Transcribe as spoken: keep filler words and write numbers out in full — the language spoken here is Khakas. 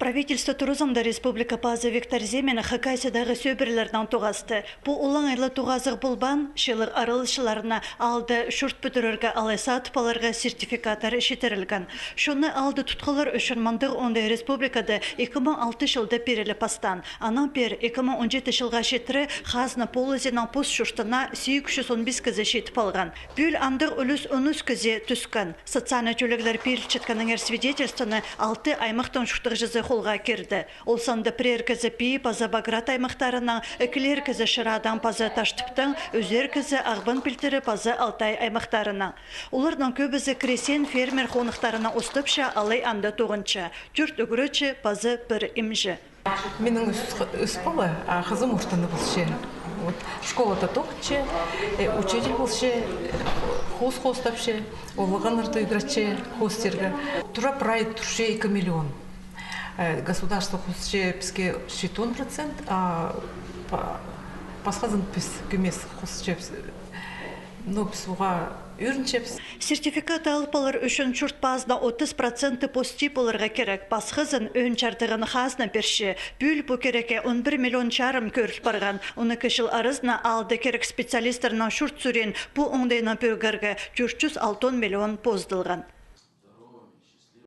Правительство туразында республика пазы Виктор Зимин Хакасиядағы сӧбірелернең тоғасты. Пу олаңай ла тоғазығ полбаан, чыылығ араласчыларына аалда чурт пӱдірерге алай садып аларға сертификаттар читірілген. Чонны аалда тутхалар ӱчӱн мындағ оңдай республикада ікі муң алты чылда пиріле пастаан. Анаң пеер ікі муң он читі чылға читіре хазна полызинаң пос чуртына сигіс чӱс он пис кізі читіп алған. Пӱӱл андағ ӱлӱс он ӱс кізее тӱскен. Социальнай тӧлеглер пирілчеткеннеңер свидетельствоны алты аймахтың чуртағҷызы холға кирді. Ол санда пірер кізі Пии паза Баграт аймахтарынаң, ікілер кізі Шырадаң паза Таштыптаң, ӱзер кізі Ағбан пилтірі паза Алтай аймахтарынаң. Оларның кӧбізі крестьян-фермер хонахтарынаң устапча, алай анда тоғынча. Тӧрт ӱгретчі паза пір имҷі. Минің ӱс, ӱс пала, а хызым ортаны полча. Вот, школада тоғынча, э, учитель полча, э, хоос хоостапча, олағаннарды ӱгретче хоостирға. Тура прай турча ікі миллион. Э, государство хосча піске читон процент, а па-, пасхазын піс кӧмес хосчабыс. Но піс уғаа ӧрінчебіс. Сертификат алып алар ӱчӱн чурт пазына отыс проценті пос тип поларға кирек. Пасхазын ӧӧн чардығын хазна пирче. Пӱӱл пу кирекке он пір миллион чарым кӧріл парған. Он ікі чыл аразына аалда кирек специалистернің чурт сӱреен пу оңдайнаң пӧгерге тӧрт чӱс алтон миллион поздылған.